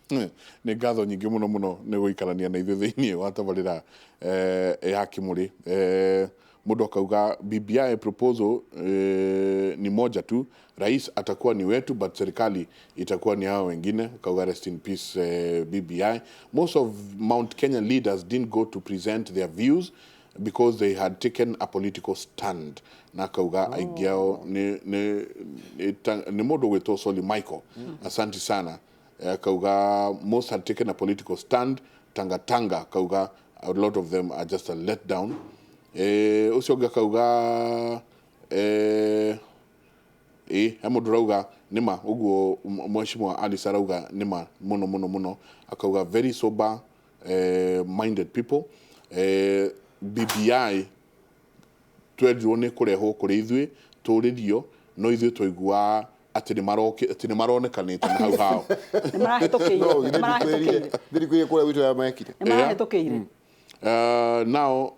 Nĩ ngatho nyingĩ mũno mũno nĩ gũikarania na ithuĩ thĩinĩ wa tabarĩra ya Kĩmũrĩ. Mũndũ akauga BBI proposal ni moja tu, rais atakuwa ni wetu but serikali itakuwa ni hao wengine. Akauga rest in peace BBI. Most of Mount Kenya leaders didn't go to present their views because they had taken a political stand. Na akauga aingĩ ao nĩ mũndũ ũgwĩtwo Soli Michael. Asante sana. Akauga most had taken a political stand. Tanga Tanga akauga a lot of them are just a letdown. Ũcio ũngĩ akauga ĩ he mũndũ ũrauga nĩma ũguo mheshimiwa Alice arauga nĩma mũno mũno mũno, akauga very sober minded people. BBI twerirwo nĩ kũrehwo kũrĩ ithuĩ tũrĩrio, no ithuĩ twaiguaga atĩ nĩ maronekanĩte na hau hao. Nĩ marahĩtũkĩire. No, Nĩ marahĩtũkĩire. Thirikari kũrĩa gwitũ ya mekire. Nĩ marahĩtũkĩire. Now,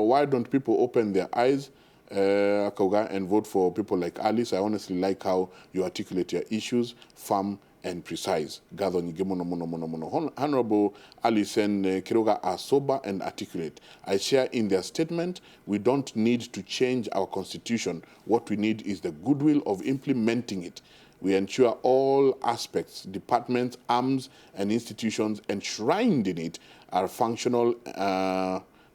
why don't people open their eyes akauga and vote for people like Alice? I honestly like how you articulate your issues, firm and precise. Gatho nyingĩ mũno mũno mũno mũno. Honorable Alice and Kiruga are sober and articulate. I share in their statement, we don't need to change our constitution. What we need is the goodwill of implementing it. We ensure all aspects, departments, arms, and institutions enshrined in it are functional.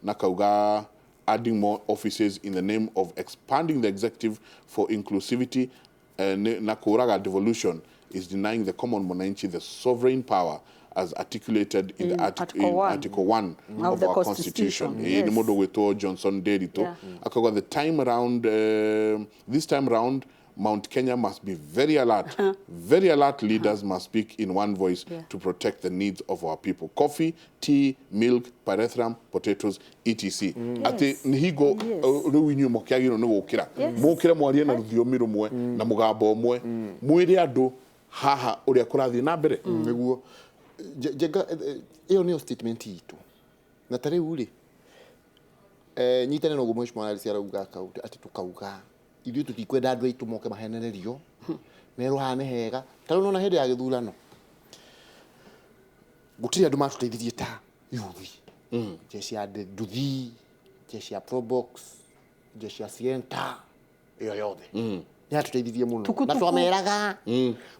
Nakauga adding more offices in the name of expanding the executive for inclusivity, Nakuraga devolution is denying the common mwananchi the sovereign power as articulated in, In the Article in 1 Article 1 of of the our Constitution. Constitution. Nĩ mũndũ gwĩtwo Johnson Derito. Akauga the time round, this time round, Mount Kenya must be very alert. Very alert leaders must speak in one voice to protect the needs of our people. Coffee, tea, milk, pyrethrum, potatoes, etc. Atĩ nĩ hingo rĩu inyuĩ mũkĩagĩrĩirwo nĩ gũkĩra. Mũkĩre mwarie na rũthiomi rũmwe na mũgambo ũmwe. Mwĩre andũ haha ũrĩa kũrathiĩ na mbere. Nĩguo. Njenga, ĩyo nĩyo statement itũ, na ta rĩu rĩ, nyitane na ũguo mheshimiwa Alice arauga, atĩ tũkauga ithuĩ tũtikwenda andũ aitũ moke mahenererio merwo haha nĩ hega. Ta rĩu nona hĩndĩ ya gĩthurano gũtirĩ andũ matũteithirie ta yuthi, jeshi ya nduthi, jeshi ya Probox, jeshi ya Sienta, ĩyo yothe nĩ yatũteithirie mũno. Tukutuku. Na twameraga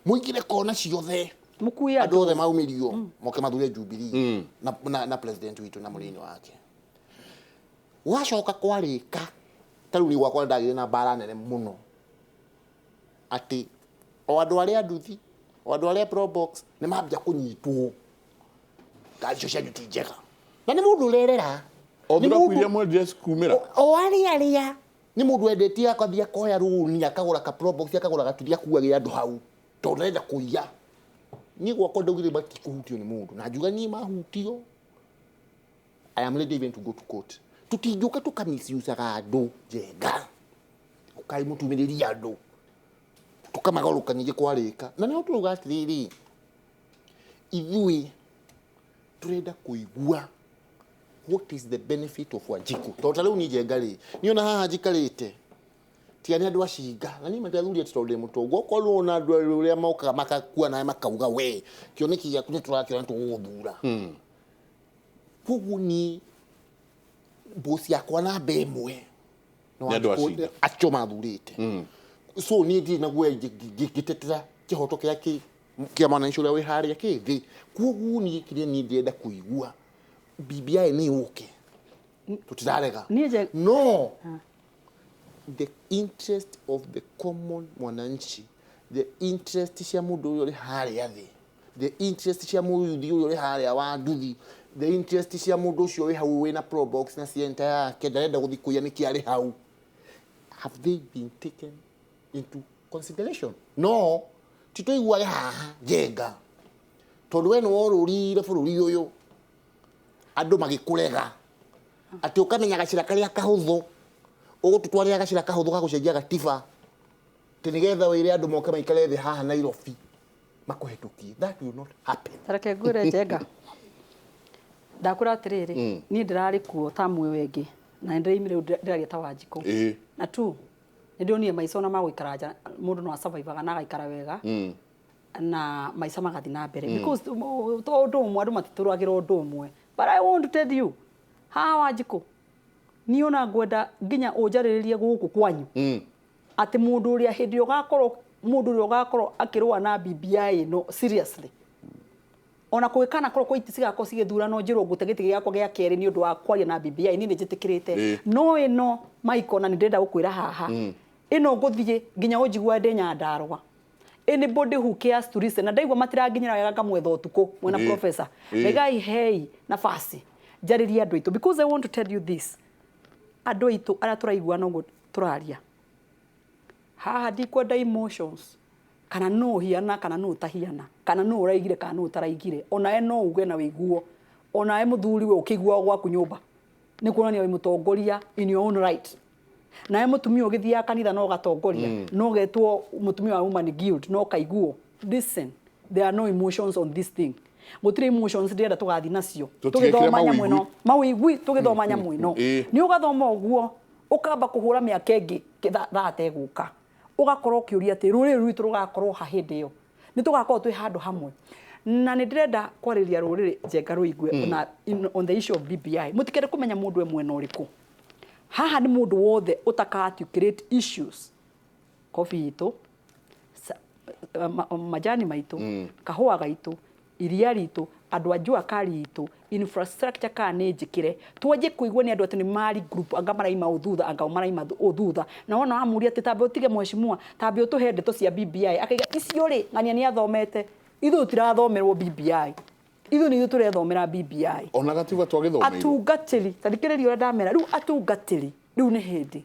mũingĩre kona ciothe, Mũkue andũ andũ. Othe maumĩrio moke mathure Jubilee na president witũ na mũrĩini wake. Gwacoka kwarĩka, ta rĩu niĩ gwakwa ndagĩire na mbara nene mũno atĩ o andũ arĩa nduthi, o andũ arĩa Probox nĩ mambia kũnyitwo, ngari icio cianyu ti njega, na nĩ mũndũ ũrerera. O Nĩ thuraku mũndũ- iria mwendire cikumĩra. O arĩa nĩ mũndũ wendetie akathiĩ akoya rũni, akagũra ka Probox, akagũra gatuthi, akuagĩra andũ hau tondũ ndarenda kũiya. Niĩ gwakwa ndaugire matikũhutio nĩ mũndũ, na njuga niĩ mahutio I am ready even to go to court. Tũtingĩũka tũkamisiucaga andũ. Njenga, ũkai mũtumĩrĩrie andũ tũkamagorũka ningĩ kwarĩka, na nĩho tũrauga atĩrĩrĩ, ithuĩ tũrenda kũigua what is the benefit of Wanjiku, tondũ ta rĩu niĩ Njenga rĩ, niĩ ona haha njikarĩte tiga nĩ andũ acinga, na niĩ matiathuri atĩ tondũ ndĩ mũtongu, okorwo ona andũ arĩa mokaga makakua nawe makauga we kĩoneki gĩaku nĩ tũrakĩona, tũgũgũthura. Koguo niĩ mboci yakwa namba ĩmwe Nĩ andũ acinga. Acio mathurĩte, so niĩ ndirĩ na guoya ngĩtetera kĩhoto kĩrĩa kĩa mwananchi ũrĩa wĩ harĩa kĩ thĩ. Koguo niĩ kĩrĩa niĩ ndĩrenda kũigua, BBI nĩ yũke, tũtirarega, Niĩ no the interest of the common mwananchi, the interest cia mũndũ ũyũ ũrĩ harĩa thĩ, the interest cia mũyuthi ũyũ ũrĩ harĩa wa nduthi, the interest cia mũndũ ũcio wĩ hau wĩna Probox na Sienta yake, ndarenda gũthiĩ kũiya nĩkĩ arĩ hau, have they been taken into consideration? No ti tũiguage haha, Njenga, tondũ we nĩ worũrire bũrũri ũyũ, andũ magĩkũrega atĩ ũkamenya gacĩra karĩa kahũthũ ũgũtũtwarĩra, gacĩra kahũthũ ga gũcenjia gatiba atĩ nĩgetha wĩre andũ moke maikare thĩ haha Nairobi makũhetũkie. That will not happen. Tareke ngwĩre, Njenga, ndakwĩra atĩrĩrĩ, niĩ ndĩrarĩ kuo tamu ĩyo ĩngĩ na nĩ ndĩraimire, rĩu ndĩraria ta Wanjikũ. Na tu nĩ ndĩronire maica ona ma gũikara nja, mũndũ no asurvivaga na agaikara wega. Na maica magathiĩ na mbere, because to ũndũ ũmwe andũ matitũragĩra ũndũ ũmwe. But I want to tell you, haha Wanjikũ, niĩ ona ngwenda nginya ũnjarĩrĩrie gũkũ kwanyu atĩ mũndũ ũrĩa hĩndĩ ĩrĩa ũgakorwo, mũndũ ũrĩa ũgakorwo akĩrũa na BBI ĩno seriously, ona kũgĩkana korwo kwĩ itĩ cigakorwo cigĩthurano, njĩrwo ngũte gĩtĩ gĩakwa gĩa kerĩ nĩ ũndũ wa kwaria na BBI, niĩ nĩ njĩtĩkĩrĩte. No ĩno Michael, na nĩ ndĩrenda gũkwĩra haha, ĩno ngũthiĩ nginya ũnjigue ndĩ Nyandarũa. Anybody who cares to listen, na ndaigua matiranginyĩra wega, ngamwetha ũtukũ mwena professor. Regai hei nafasi njarĩrie andũ aitũ, because I want to tell you this, andũ aitũ arĩa tũraiguana ũguo tũraria haha, ndikwenda emotions kana nũ hiana kana nũ ũtahiana kana nũ ũraigire kana nũ ũtaraigire. Onawe no uge na wĩiguo, onawe mũthuri we ũkĩiguaga gwaku nyũmba nĩ kuonania wĩ mũtongoria in your own right. Nawe mũtumia ũgĩthiaga kanitha no ũgatongoria, no ũgetwo mũtumia wa woman guild, no ũkaiguo. Listen, there are no emotions on this thing. Gũtirĩ emotions ndĩrenda tũgathiĩ nacio. Tũtigekĩre tũgĩthoma nyamũ ĩno mawĩigwi. Mawĩigwi tũgĩthoma nyamũ ĩno, nĩ ũgathoma ũguo ũkamba kũhũra mĩaka ĩngĩ thaa tegũka, ũgakorwo ũkĩũria atĩ rũrĩrĩ rwitũ rũgakorwo ha hĩndĩ ĩyo, nĩ tũgakorwo twĩ handũ hamwe. Na nĩ ndĩrenda kwarĩria rũrĩrĩ njenga rũigue na on the issue of BBI, mũtikende kũmenya mũndũ e mwena ũrĩkũ. Haha nĩ mũndũ wothe ũtaka articulate issues, kobi itũ, majani maitũ, kahũa gaitũ, iria ritũ, andũ a jua kali itũ, infrastructure kana nĩ njĩkĩre, twanjie kũigua nĩ andũ atĩ nĩ mari group anga maraima ũthutha, anga o maraima ũthutha. Na wona wamũria atĩ tambe ũtige mheshimiwa, tambe ũtũhe ndeto cia BBI, akaiga icio rĩ ng'ania nĩ athomete. Ithuĩ tũtirathomerwo BBI, ithuĩ nĩ ithuĩ tũrethomera BBI. Ona gatiba twagĩthomeirwo. Atungatĩri, tathikĩrĩria ũrĩa ndamera rĩu. Atungatĩri, rĩu nĩ hĩndĩ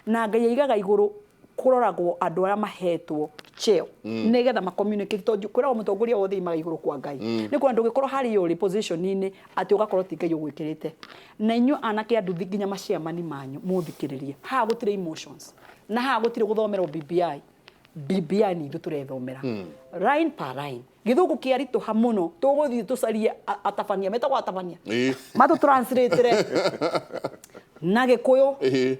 na Ngai aigaga igũrũ kũroragwo andũ arĩa mahetwo cheo nĩgetha macommunicate, tondũ kwĩragwo mũtongoria wothe imaga igũrũ kwa Ngai. Nĩ kuona ndũngĩkorwo harĩa ũrĩ position-inĩ atĩ ũgakorwo ti Ngai ũgwĩkĩrĩte. Na inyuĩ anake a nduthi, nginya maciamani manyu mũthikĩrĩrie, haha gũtirĩ emotions na haha gũtirĩ gũthomerwo BBI. BBI nĩ ithuĩ tũrethomera line per line. Gĩthũngũ kĩaritũha mũno, tũgũthiĩ tũcarie atabania metagwo atabania matũ translate na Gĩkũyũ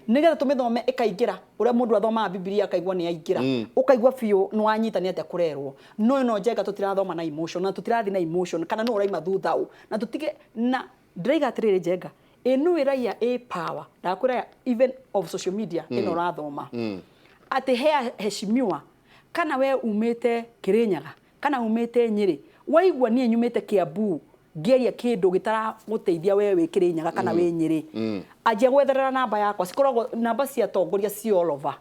nĩgetha tũmĩthome ĩkaingĩra ũrĩa mũndũ athomaga Bibilia akaigua nĩ aingĩra, ũkaigua biũ nĩ wanyita nĩ atĩa kũrerwo. No ĩno njenga tũtirathoma na emotion na tũtirathiĩ na emotion kana nũ ũraima thutha ũ na tũtige. Na ndĩraiga atĩrĩrĩ, njenga ĩnũ raia ĩ power, ndakwĩra, even of social media ĩno ũrathoma atĩ hea heshimiwa, kana we umĩte Kĩrĩnyaga kana umĩte Nyĩrĩ, waigua niĩ nyumĩte Kiambu ngĩaria kĩndũ gĩtaragũteithia we wĩ Kĩrĩnyaga kana wĩ Nyĩrĩ, anjia gwetherera namba yakwa. Cikoragwo namba cia atongoria ci all over.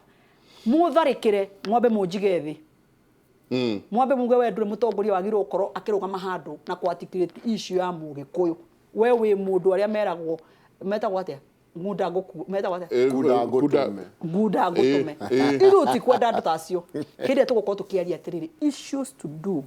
Mũtharĩkĩre, mwambe mũnjige thĩ, mwambe muge we ndũrĩ mũtongoria wagĩrĩirwo gũkorwo akĩrũgama handũ na kũ articulate issue ya Mũgĩkũyũ. We wĩ mũndũ arĩa meragwo metagwo atĩa, ngunda ngũku metagwo atĩa? Kunda ngũtũme. Ngunda ngũtũme. Ithuĩ tutikwenda andũ ta acio. Hĩndĩ ĩrĩa tũgũkorwo tũkĩaria atĩrĩrĩ, issues to do,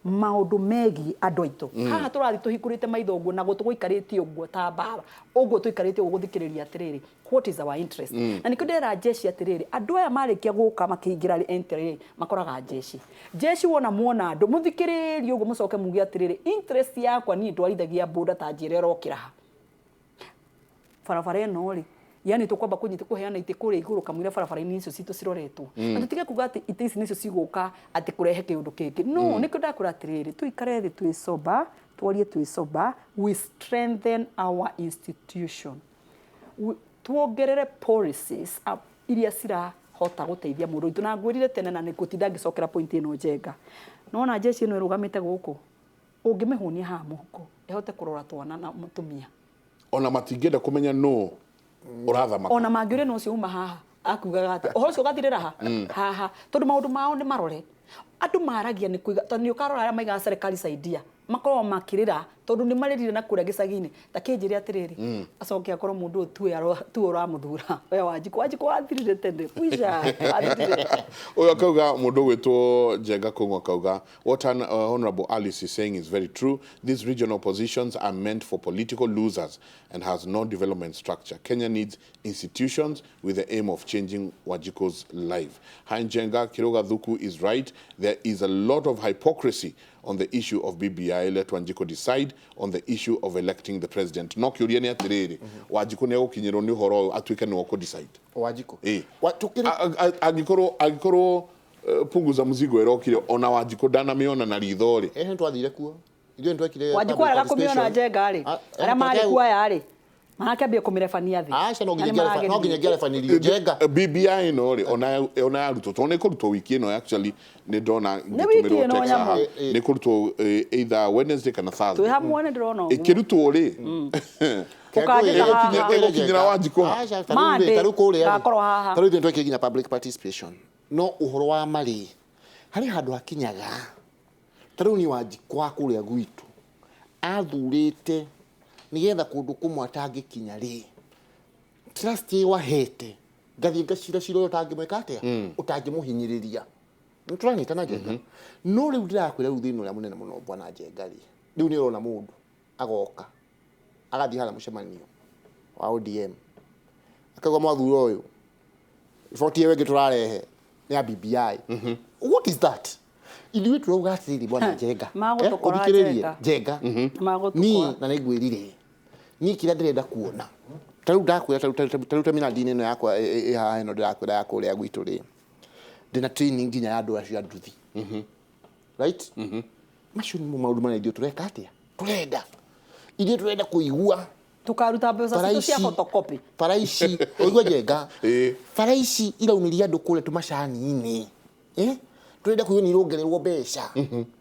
maũndũ megiĩ andũ aitũ, haha tũrathiĩ tũhingũrĩte maitho ũguo na gũtũ gũikarĩte ũguo ta mbara ũguo tũikarĩte ũguo gũthikĩrĩria atĩrĩrĩ, what is our interest? Na nĩkĩo ndĩrera jeshi atĩrĩrĩ, andũ aya marĩkia gũka makĩingĩra entry rĩ, makoraga jeshi. Jeshi wona muona andũ mũthikĩrĩrie ũguo, mũcoke muge atĩrĩrĩ, interest yakwa niĩ ndwarithagia boda, ta njĩra ĩrokĩra ha barabara ĩno rĩ, yani tũkwamba kũnyita kũheana itĩ kũrĩa igũrũ kamũira barabara-inĩ icio citũ ciroretwo, na tũtige kuga atĩ itĩ ici nĩcio cigũka atĩ kũrehe kĩũndũ kĩngĩ. No nĩkĩo ndakwĩra atĩrĩrĩ, tũikare thĩ twĩ sober, twarie twĩ sober, we strengthen our institution, tuongerere policies iria cirahota gũteithia mũndũ witũ. Na ngwĩrire tene na nĩ ngũtinda ngĩcokera point ĩno njenga. Nona jeshi ĩno ĩrũgamĩte gũkũ, ũngĩmĩhũnia haha mũhuko ĩhote kũrora twana na mũtumia. Ona matingĩenda kũmenya nũ ũrathamaka. Ona mangĩũria no ũcio uma haha akugaga atĩ ũhoro ũcio ũgathirĩra ha haha, tondũ maũndũ mao nĩ marore. Andũ maragia nĩ kũiga, tondũ nĩ ũkarora arĩa maigaga serikali saidia makoragwo makĩrĩra tondũ nĩ marĩrire na kũrĩa gĩcagi-inĩ. Ta kĩnjĩre atĩrĩrĩ, acoke akorwo mũndũ ũyũ tuwe tuwe ũramũthura we Wanjikũ. Wanjikũ wathirire tene, kwisha wathirire. Ũyũ akauga, mũndũ ũgwĩtwo Njenga Kũng'ũ akauga, what Honorable Alice is saying is very true. These regional positions are meant for political losers and has no development structure. Kenya needs institutions with the aim of changing Wanjiku's life. Hi Njenga, Kiroga Thuku is right. There is a lot of hypocrisy on the issue of BBI. Let Wanjiku decide on the issue of electing the president. No kĩũria nĩ atĩrĩrĩ, Wanjiku nĩ egũkinyĩrwo nĩ ũhoro ũyũ atuĩke nĩwe ũkũ decide? Wanjikũ. Ĩ. Tukĩrĩ Angĩkorwo Punguza Mzigo ĩrokire, ona Wanjikũ ndanamĩona na ritho rĩ. Ehe, twathire kuo ithuĩ, nĩtwekire Wanjikũ arega kũmĩona Njenga rĩ, Ah, arĩa marĩ kuaya rĩ, marakĩambia kũmĩrebania thĩ. Aca, no Na nginya nĩ no nginya marageririe. ngĩarebanirio Njenga. BBI ĩno rĩ, ona yarutwo, tondũ nĩ kũrutwo wiki ĩno, actually nĩ ndona Nĩ wiki ngĩtũmĩrwo ĩno text nyamũ. haha. Nĩ kũrutwo either Wednesday kana Twĩ Thursday. hamwe, nĩ ndĩrona ũguo. Ĩkĩrutwo rĩ, Ũkanjĩta haha. Ĩgũkinyĩra Wanjikũ ha? Monday, tarĩu kũrĩa ngakorwo haha. Tarĩu ithuĩ nĩtwekire nginya public participation, no ũhoro wa marĩ harĩ handũ hakinyaga. Tarĩu niĩ Wanjikũ wa kũrĩa gwitũ athurĩte nĩgetha kũndũ kũmwe atangĩkinya rĩ, trust ĩyo ahete ngathiĩ ngacira cira ũrĩa ũtangĩmwĩka atĩa, ũtangĩmũhinyĩrĩria. Nĩtũranyitana, Njenga? No rĩu ndĩrakwĩra, rĩu thĩna ũrĩa mũnene mũno, bwana Njenga rĩ, rĩu nĩ ũrona mũndũ agoka agathiĩ harĩa mũcemanio wa ODM akauga mwathura ũyũ, riboti ĩyo ĩngĩ tũrarehe nĩ ya BBI. What is that? Ithuĩ tũrauga atĩrĩrĩ, bwana Njenga, Magũtũkora. Ũthikĩrĩrie. Njenga. Njenga, Magũtũkora. niĩ na nĩngwĩrire niĩ kĩrĩa ndĩrenda kuona, tarĩu ndakwĩra, tarĩu ta mĩrandi-inĩ ĩno yakwa ĩ haha ĩno ndĩrakwĩra ya kũrĩa gwitũ rĩ, ndĩna training nginya ya andũ acio a nduthi, right? Macio nĩmo maũndũ marĩa ithuĩ tũreka atĩa, tũrenda, ithuĩ tũrenda kũigua Tukaruta mbeca bara citũ cia ici photocopy. Bara ici, ũigua Njenga, Ĩĩ. bara ici iraumĩria andũ kũrĩa tũmacani-inĩ, eh? Tũrenda kũigua nĩ irongererwo mbeca,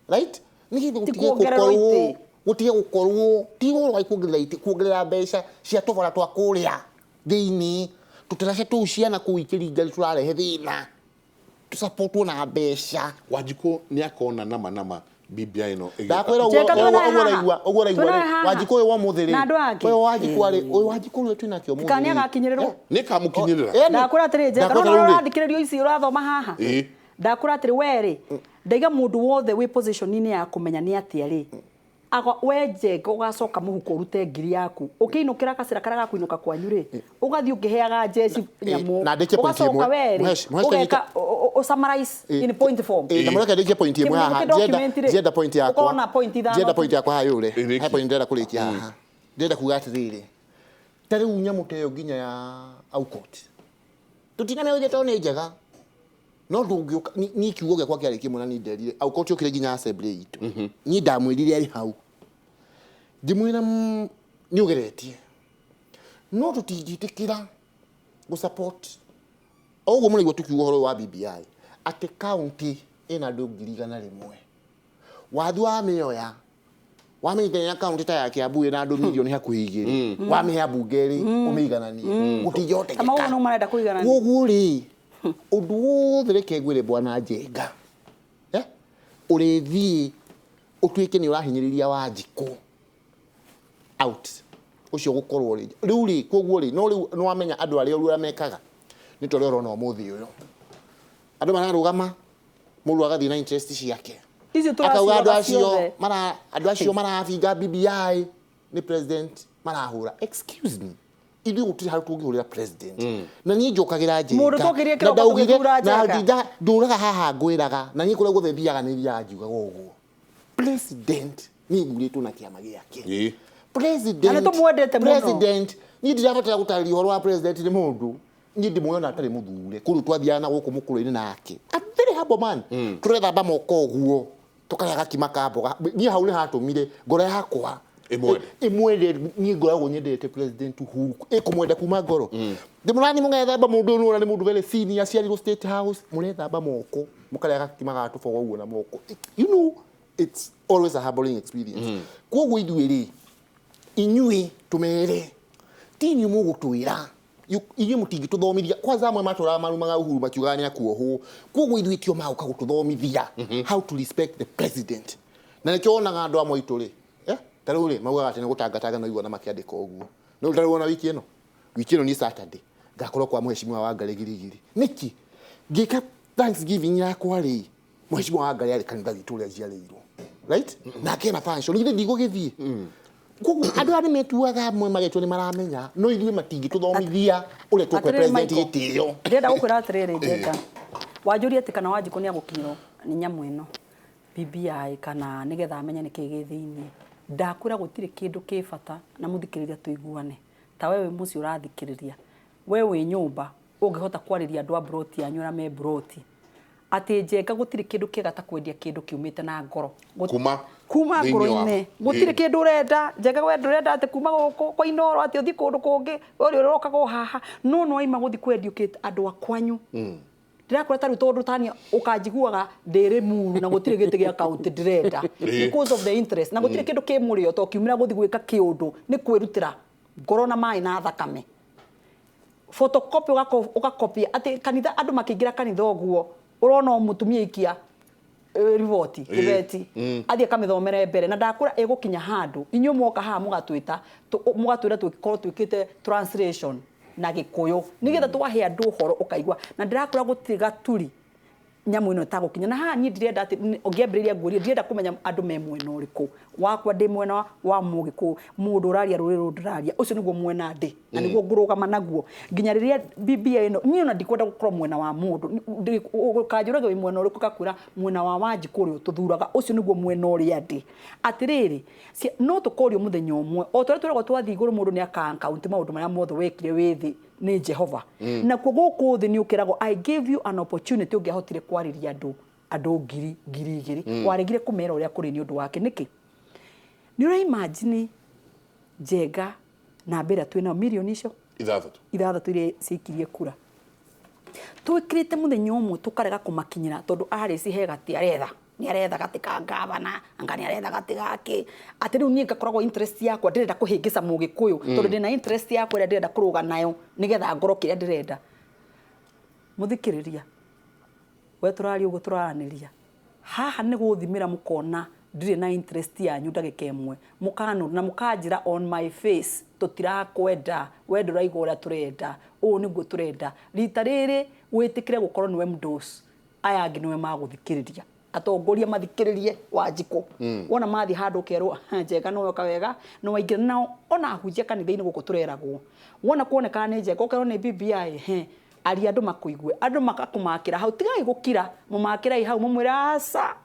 right? Nĩgetha gũtige Kuongererwo gũkorwo itĩ. Gũtige gũkorwo ti ũhoro wa kuongerera itĩ, kuongerera mbeca cia tũbara twa kũrĩa thĩinĩ, tũtaraca tũu ciana kũu ikĩringa nĩ tũrarehe thĩna, tũsapotwo na mbeca. Wanjikũ nĩ akona nama nama BBI ĩno ĩgĩũka. Ndakwĩra ũguo. Njeka, ũguo twĩnaye ũguo haha. ũraigua, ũguo ũraigua Twĩnaye rĩ, haha. Wanjikũ ũyũ wa ũmũthĩ rĩ, Na andũ angĩ. ũyũ Wanjikũ arĩ, ũyũ Wanjikũ ũrĩa twĩnake ũmũthĩ Kana rĩ. nĩagakinyĩrĩrwo. Nĩ kamũkinyĩrĩra. Ĩni. Ndakwĩra atĩrĩ, Njenga, Ndakwĩra no rĩu rĩ. ũrathikĩrĩrio ici ũrathoma haha. Ĩĩ. Ndakwĩra atĩrĩ, we rĩ, ndaiga mũndũ wothe wĩ position-inĩ ya kũmenya nĩ atĩa rĩ, aga we Njenga ũgacoka mũhuko ũrute ngiri yaku ũkĩinũkĩra gacĩra karĩa gakũinũka kwanyu rĩ, ũgathiĩ ũkĩheaga njeci nyamũ. Na ndĩkie point Ũgacoka ĩmwe. we rĩ, Mũhesh ũgeka ũ summarize in point form. Ĩĩ, na mũreke ndĩkie point ĩmwe Kĩmwe haha. gĩkĩ document rĩ, Ndienda point yakwa. ũkorwo na point ithano Ndienda tu. point yakwa haha yũre. Ĩrĩki. He point ndĩrenda kũrĩkia haha. Ndĩrenda kuga atĩrĩrĩ, ta rĩu nyamũ ta ĩyo nginya ya Aukot, tũtinamĩũria tondũ nĩ njega, no ndũngĩũka. Niĩ kiugo gĩakwa kĩarĩ kĩmwe na niĩ nderire Aukot okire nginya assembly itũ, niĩ ndamwĩrire arĩ hau, ngĩmwĩra, "Nĩ ũgeretie, no tũtingĩtĩkĩra gũ support o ũguo mũraigua tũkiuga ũhoro ũyũ wa BBI, atĩ county ĩna andũ 100,000, wathi wamĩoya wamĩnyitania na kaunti ta ya Kiambu ĩna andũ mirioni hakuhĩ 2, wamĩhe ambunge rĩ, ũmĩigananie, gũtingĩhotekeka." Ta maũguo no marenda kũiganania. Koguo rĩ, ũndũ wothe reke ngwĩre, bwana Njenga, eh? Ũrĩthiĩ ũtuĩke nĩ ũrahinyĩrĩria Wanjikũ out ũcio gũkorwo rĩ, rĩu rĩ, koguo rĩ, no rĩu nĩ wamenya andũ arĩa ũru arĩa mekaga nĩ ta ũrĩa ũrona ũmũthĩ ũyũ andũ mararũgama, mũndũ agathiĩ na interest ciake, Icio akauga andũ tũraciroga acio ciothe. mara andũ acio marabinga BBI nĩ president marahũra. Excuse me, ithuĩ gũtirĩ handũ tũngĩhũrĩra president, na niĩ njũkagĩra Njenga. Mũndũ tũkĩrie Na kĩroko ndaugire tũgĩthura na Njenga. ndinda ndũraga haha ngwĩraga, na niĩ kũrĩa guothe thiaga nĩ thiaga ngiugaga ũguo, president nĩ thurĩtwo na kĩama gĩake. Ĩĩ. President Na nĩ tũmwendete mũno. President, niĩ ndirabatara gũtarĩria ũhoro wa president nĩ mũndũ, niĩ ndĩmuona atarĩ mũthure kũndũ twathiaga na gũkũ mũkũrũ-inĩ nake, a very humble man, tũrethamba moko ũguo tũkarĩa gakima ka mboga. Niĩ hau nĩ hatũmire ngoro yakwa Ĩmwende. Ĩmwende. Niĩ ngoragwo nyendete President Uhuru, ĩkũmwenda kuma ngoro. Ndĩmũrani mũgethamba mũndũ ũyũ, nĩ mũndũ very senior, aciarirwo State House, mũrethamba moko mũkarĩa gakima ga tũboga ũguo na moko. It's always a humbling experience. Koguo ithuĩ rĩ, inyuĩ tũmere ti inyuĩ mũgũtwĩra, inyuĩ mũtingĩtũthomithia. Kwanza amwe matũraga marumaga Uhuru makiugaga nĩ akuohwo, koguo ithuĩ tio magũka gũtũthomithia how to respect the president. Na nĩkĩo wonaga andũ amwe aitũ rĩ, ta rĩu rĩ, maugaga atĩ nĩ gũtangatanga, no igua na makĩandĩka ũguo. No ta rĩu ona wiki ĩno nĩ Saturday ngakorwo kwa Mheshimiwa Wangarĩ Girigiri. Nĩkĩ ngĩka thanksgiving yakwa rĩ, Mheshimiwa Wangarĩ arĩ kanitha witũ ũrĩa njiarĩirwo, right? Nake ena function, ithe ndigũgĩthiĩ. Koguo andũ aya nĩ metuaga, amwe magetua nĩ maramenya, no ithuĩ matingĩtũthomithia ũrĩa tũkũhe Atĩrĩrĩ, president Michael, gĩtĩo. Ndĩrenda gũkwĩra atĩrĩrĩ, Njenga, wanjũria atĩ kana Wanjikũ nĩ agũkinyĩrwo nĩ nyamũ ĩno BBI kana nĩgetha amenye nĩkĩ gĩ thĩinĩ. Ndakwĩra gũtirĩ kĩndũ kĩ bata na mũthikĩrĩria tũiguane, ta we wĩ mũciĩ ũrathikĩrĩria, we wĩ nyũmba ũngĩhota kwarĩria andũ a mburoti yanyu arĩa me mburoti. Atĩ Njenga, gũtirĩ kĩndũ kĩega ta kwendia kĩndũ kiumĩte na ngoro. Kuma kuma thĩinĩ wa- ngoro-inĩ. Gũtirĩ kĩndũ ũrenda, Njenga, we ndũrenda atĩ kuma gũkũ kwa Inooro atĩ ũthiĩ kũndũ kũngĩ, ũrĩa ũrokaga o haha, no nĩ waima gũthiĩ kwendia ũkĩte andũ a kwanyu. Ndĩrakwĩra ta rĩu, tondũ tania ũkanjiguaga ndĩ Rĩmuru na gũtirĩ gĩtĩ gĩa kaunti ndĩrenda because of the interest, na gũtirĩ kĩndũ kĩ mũrĩo to kiumĩra gũthiĩ gwĩka kĩũndũ nĩ kwĩrutĩra ngoro na maĩ na thakame. Photocopy, ũgakopia atĩ kanitha, andũ makĩingĩra kanitha ũguo, ũrona o mũtumia ikia riboti kĩbeti, athiĩ akamĩthomere mbere na ndakũra ĩgũkinya handũ. Inyuĩ mwoka haha mũgatwĩta, mũgatwĩra tũkorwo twĩkĩte translation na Gĩkũyũ nĩgetha twahe andũ ũhoro ũkaigua. Na ndĩrakũra gũtirĩ gaturi nyamũ ĩno ĩtagũkinya. Na haha niĩ ndirenda atĩ ũngĩambĩrĩria nguũria, ndirenda kũmenya andũ me mwena ũrĩkũ. Wakwa ndĩ mwena wa Mũgĩkũyũ, mũndũ ũraria rũrĩrĩ rũrũ ndĩraria, ũcio nĩguo mwena ndĩ na nĩguo ngũrũgama naguo nginya rĩrĩa BBI ĩno. Niĩ ona ndikwenda gũkorwo mwena wa mũndũ. Ũkanjũragia wĩ mwena ũrĩkũ, ngakwĩra mwena wa Wanjikũ ũrĩa ũtũthuraga, ũcio nĩguo mwena ũrĩa ndĩ. Atĩrĩrĩ, no tũkorio mũthenya ũmwe o ta ũrĩa twĩragwo twathiĩ igũrũ, mũndũ nĩ aka account maũndũ marĩa mothe wekire wĩ thĩ nĩ Jehova. Nakuo gũkũ thĩ nĩ ũkĩragwo, "I gave you an opportunity ũngĩahotire kwarĩria andũ 1000, 2000, waregire kũmera ũrĩa kũrĩ nĩ ũndũ wake nĩkĩ?" Nĩ ũraimagine, Njenga, namba ĩrĩa twĩnayo, mirioni icio 6. 6 iria ciikirie kura, twĩkĩrĩte mũthenya ũmwe tũkarega kũmakinyĩra tondũ Alice he gatĩ aretha, nĩ aretha gatĩ ka gavana, anga nĩ aretha gatĩ gake, atĩ rĩu niĩ ngakoragwo interest yakwa ndĩrenda kũhĩngĩca Mũgĩkũyũ tondũ ndĩna interest yakwa ĩrĩa ndĩrenda kũrũga nayo nĩgetha ngorwo kĩrĩa ndĩrenda. Mũthikĩrĩria, we tũraria ũguo, tũraranĩria haha nĩ gũthimĩra, mũkona ndirĩ na interest yanyu ndagĩka ĩmwe, mũkanũra na mũkanjĩra on my face, "Tũtirakwenda, we ndũraigua ũrĩa tũrenda, ũũ nĩguo tũrenda." Rita rĩrĩ wĩtĩkĩre gũkorwo nĩwe mdos, aya angĩ nĩwe magũthikĩrĩria. Atongoria mathikĩrĩrie Wanjikũ. Wona mathiĩ handũ ũkerwo, "Ha, Njenga nĩwe ũka wega," nĩ waingĩra nao. Ona ahunjia kanitha-inĩ gũkũ tũreragwo, wona kuonekana nĩ Njenga, ũkerwo nĩ BBI, he aria andũ makũigue, andũ makakũmakĩra hau. Tigai gũkira, mũmakĩrei hau, mũmwĩre, "Aca,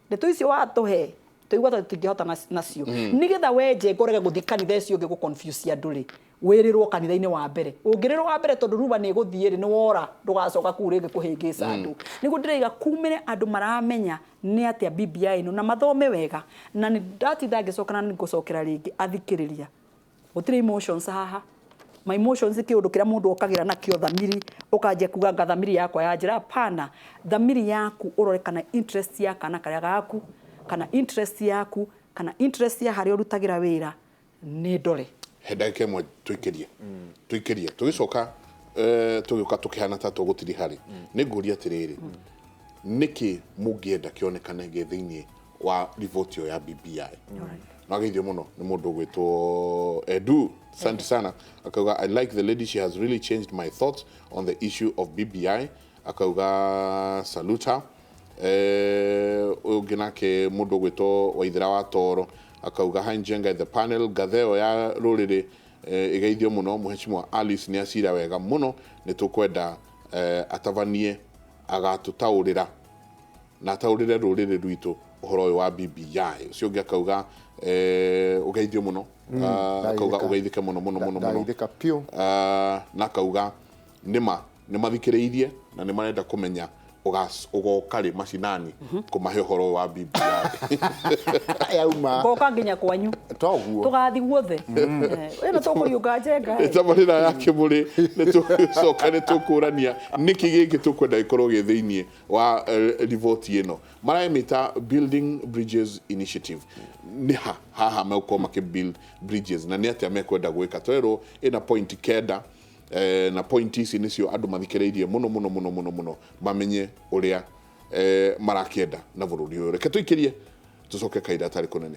ndeto icio watũhe tũigua ta tũtingĩhota nacio." Nĩgetha we Njenga ũrege gũthiĩ kanitha icio ũngĩ gũ-confuse andũ rĩ, wĩrĩrwo kanitha-inĩ wa mbere ũngĩrĩrwo wa mbere, tondũ ruba nĩ ĩgũthiĩ rĩ, nĩ wora, ndũgacoka kũu rĩngĩ kũhĩngĩca andũ. Nĩguo ndĩraiga kumĩre andũ maramenya nĩ atĩa BBI ĩno na mathome wega. Na nĩ ndatinda ngĩcoka na nĩ ngũcokera rĩngĩ, athikĩrĩria, gũtirĩ emotions haha. My emotions, kĩũndũ kĩrĩa mũndũ okagĩra nakĩo thamiri, ũkanjia kuga nga thamiri yakwa ya njĩra, hapana. Thamiri yaku ũrore kana interest ya kana karĩa gaku, kana interest yaku, kana interest ya harĩa ũrutagĩra wĩra nĩ ndore. He ndagĩka ĩmwe tũikĩrie, tũgĩcoka tũgĩũka tũkĩhana ta tũgũtiriha rĩ, nĩ ngũria atĩrĩrĩ, nĩkĩ mũngĩenda kĩonekane gĩ thĩinĩ wa riboti ĩyo ya BBI? Nageithio mũno nĩ mũndũ ũgwĩtwo Edu, asante sana. Akauga, "I like the lady, she has really changed my thoughts on the issue of BBI." Akauga saluta. Ũyũ ũngĩ nake mũndũ ũgwĩtwo Waithera wa Toro akauga, "Hi Njenga and the panel, ngatheo ya rũrĩrĩ ĩgeithio mũno. Mheshimiwa Alice nĩ acira wega mũno, nĩ tũkwenda atabanie, agatũtaũrĩra na ataũrĩre rũrĩrĩ rwitũ ũhoro ũyũ wa BBI." Ũcio ũngĩ akauga ũgeithio mũno. Ah, akauga Ndageithĩka. ũgeithĩke mũno mũno mũno mũno. Ndageithĩka piũ. Ah, na akauga nĩma nĩ mathikĩrĩirie na nĩ marenda kũmenya ũgoka rĩ macinani kũmahe ũhoro ũyũ wa BBI. Yauma. Ngoka nginya kwanyu. Toguo. Tũgathi guothe. Ĩno tũkũriũnga, Njenga. Tabarĩra ya Kĩmũrĩ, nĩ tũgũcoka nĩ tũkũrania nĩkĩ gĩkĩ tũkwenda gĩkorwo gĩ thĩinĩ wa riboti ĩno maramĩta Building Bridges Initiative. Nĩ ha haha megũkorwo makĩ build bridges na nĩ atĩa mekwenda gwĩka? Twerwo ĩna point 9, na point ici nĩcio andũ mathikĩrĩirie mũno mũno mũno mũno mũno mamenye ũrĩa marakĩenda na bũrũri ũyũ. Reke tũikĩrie, tũcoke kahinda tarĩ kũnene.